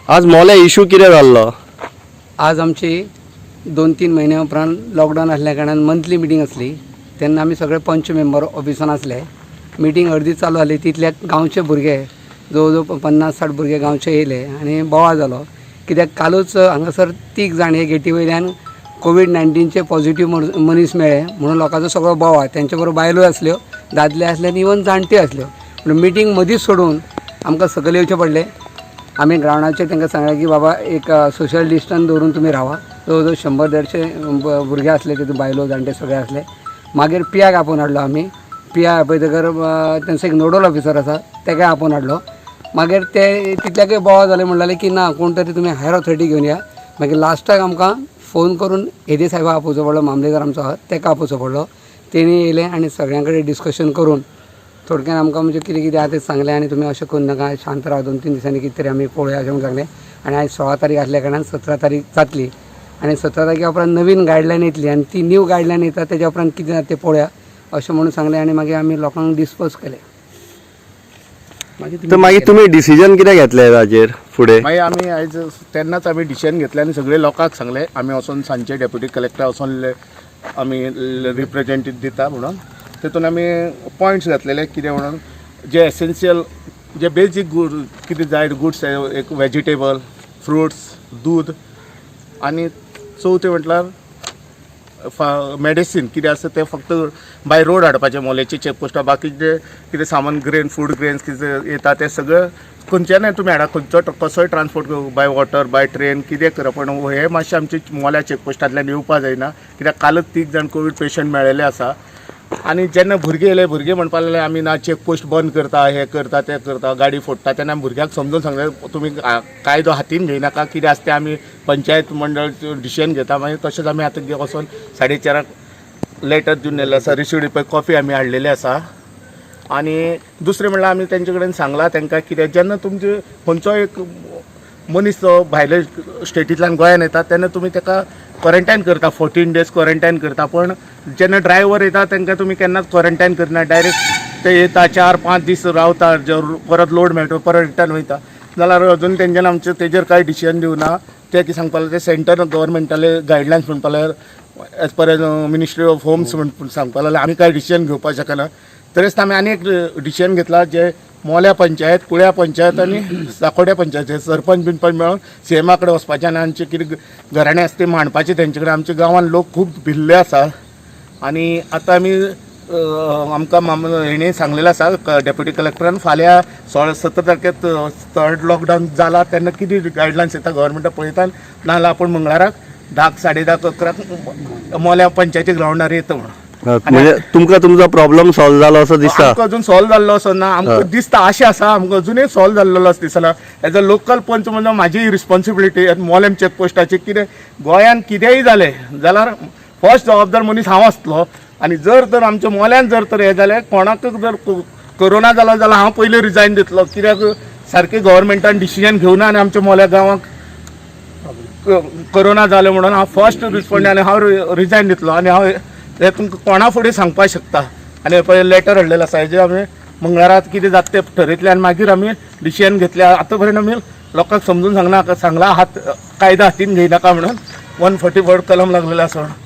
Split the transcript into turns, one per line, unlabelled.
आज मोल्या इशू कितें जाल्लो?
आज आमची 2-3 म्हयन्या उपरांत लॉकडावन आसल्या कारणान मंथली मिटींग आसली. तेन्ना आमी सगळे पंच मेंबर ऑफिसान आसले. मिटींग अर्दी चालू जाली, तितल्या गांवचे भुरगे जवळ जवळ 50-60 भुरगे गांवचे येयले आनी बोवाळ जालो, कित्याक कालूच हांगासर तीग जाण हे गेटी वयल्यान कोवीड-19चे पॉझिटीव मनीस मेळ्ळे म्हणून लोकांचो सगळो बोवाळ. तेंचे बरोबर बायलोय आसल्यो, दादले आसले आनी इवन जाणट्यो आसल्यो. पूण मिटींग मदींच सोडून आमकां सकयल येवचें पडलें. आमी ग्रावंडाचेर तांकां सांगलें की बाबा, एक सोशल डिस्टन्स दवरून तुमी रावा. जवळ जवळ 100-150 भुरगे आसले तितून, बायलो जाणटे सगळे आसले. मागीर पियाक आपोवन हाडलो आमी. पिया आपयतकर तेंचो एक नोडल ऑफिसर आसा, तेकाय आपोवन हाडलो. मागीर ते तितल्याकय बोवाळ जाले, म्हणलें की ना, कोण तरी तुमी हायर ऑथॉरिटी घेवन या. मागीर लास्टाक आमकां फोन करून हेदे साहेबाक आपोवचो पडलो, मामलेदार आमचो आहा तेका आपोवचो पडलो. तेणी येयले आनी सगळ्यां कडेन डिस्कशन करून थोडक्यान आमकां म्हणजे कितें कितें आहा तें सांगलें आनी तुमी अशें करूं नाका, शांत राव, 2-3 दिसांनी कितें तरी आमी पळोवया अशें म्हणून सांगलें. आनी आयज 16 तारीख आसल्या कारणान 17 तारीख जातली आनी 17 तारखे उपरांत नवीन गायडलायन येतली आनी ती न्यू गायडलायन येता तेज्या उपरांत कितें जाता तें पळोवया अशें म्हणून सांगलें आनी मागीर आमी लोकांक डिस्पर्स केलें. मागीर
तर मागीर तुमी डिसिजन कितें घेतलें ताजेर फुडें?
मागीर आमी आयज तेन्नाच आमी डिसिजन घेतलें आनी सगळे लोकांक सांगलें, आमी वचोन सांजचे डेप्युटी कलेक्टर वचोन आमी रिप्रेजेंटेटिव्ह दिता म्हणून. तितून आमी पॉयंट्स घातलेले, कितें म्हणून जे एसेन्शियल, जे बेजीक गूड कितें जाय, गुड्स, एक वेजिटेबल, फ्रुट्स, दूद आनी चवथें म्हटल्यार मेडिसीन कितें आसा तें फक्त बाय रोड हाडपाचें मोलेचे चेकपोस्टार. बाकीचे कितें सामान, ग्रेन, फूड ग्रेन्स कितें येता तें सगळें खंयच्यानय तुमी हाडा, खंयचो कसोय transport, by water, by train, कितें करा, पण हें मातशें आमचे मोल्या चेकपोस्टांतल्यान येवपा जायना, कित्याक कालच तीग जाण कोवीड पेशंट मेळ्ळेले आसा. आनी जेन्ना भुरगे येयले, भुरगे म्हणपाक लागले, आमी ना चेकपोस्ट बंद करता, हें करता, तें करता, गाडी फोडटा. तेन्ना आमी भुरग्यांक समजून सांगलें, तुमी कायदो हातीन घेयनाका, कितें आसा तें आमी पंचायत मंडळ डिसिजन घेता. मागीर तशेंच आमी आतां वचोन 4:30 लेटर दिवन येयल्ले आसा. रिसिव्ड पळय कॉपी आमी हाडलेली आसा. आनी दुसरें म्हणल्यार आमी तेंचे कडेन सांगलां तांकां, कित्याक जेन्ना तुमचे खंयचो एक मनीस जो भायले स्टेटींतल्यान गोंयान येता तेन्ना तुमी ताका क्वॉरंटायन करता, 14 डेज क्वॉरंटायन करता. पण जेन्ना ड्रायव्हर येता तांकां तुमी केन्नाच क्वॉरंटायन करना. डायरेक्ट ते येता, 4-5 दीस रावता, परत लोड मेळटा, परत रिटर्न वयता. जाल्यार अजून तेंच्यानी आमचे तेजेर कांय डिसिजन दिवना. ते कितें सांगपाक लागले, ते सेंटर गव्हर्मेंटाले गायडलायन्स म्हणपाक लागले, as per as Ministry of Homes म्हण सांगपाक लागले, आमी कांय डिसिजन घेवपाक शकना. तरी आसतना आमी आनी एक डिसिजन घेतला, जे मोल्या पंचायत, कुळ्या पंचायत आनी साकोड्या पंचायत सरपंच बिनपंच मेळून सीएमा कडेन वचपाचें आनी आमचे कितें घराणें आसा तें मांडपाचें तेंचे कडेन. आमच्या गांवांत लोक खूब भिल्ले आसा. आनी आतां आमी आमकां हेणें सांगलेलें आसा, डेप्युटी कलेक्टरान, फाल्यां 16-17 तारखेक थर्ड लॉकडावन जाला तेन्ना कितें गायडलायन्स येता गव्हर्मेंटा पळयता, नाजाल्यार आपूण मंगळाराक 10क, 10:30क, 11क मोल्या पंचायती ग्रावंडार येता म्हणून.
म्हणजे तुमकां तुमचो प्रॉब्लम सॉल्व जालो असो दिसता?
आमकां अजून सॉल्व जाल्लो असो ना. आमकां दिसता आशें आसा, आमकां अजुनूय सॉल्व जाल्लो असो दिसना. एज अ लोकल पंच म्हणजे म्हाजी रिस्पॉन्सिबिलिटी मोलेम चेकपोस्टाची. कितें गोंयान कितेंय जालें जाल्यार फर्स्ट जबाबदार मनीस हांव आसतलो. आनी जर तर आमच्या मोल्यान जर तर हें जालें, कोणाक जर कोरोना जालो जाल्यार हांव पयलीं रिजायन दितलो, कित्याक सारकें गव्हर्मेंटान डिसिजन घेवना आनी आमच्या मोल्या गांवाक कोरोना जालें म्हणून हांव फर्स्ट रिस्पॉन्ड आनी हांव रिजायन दितलो. आनी हांव हें तुमकां कोणा फुडें सांगपाक शकता. आनी पळय लेटर हाडलेलें आसा, हेजेर आमी मंगळाराक कितें जाता तें ठरयतले आनी मागीर आमी डिसिजन घेतले. आतां पर्यंत आमी लोकांक समजून सांगना, सांगला हात कायदा हातीन घेयनाका म्हणून, 144 कलम लागलेलें आसा म्हणून.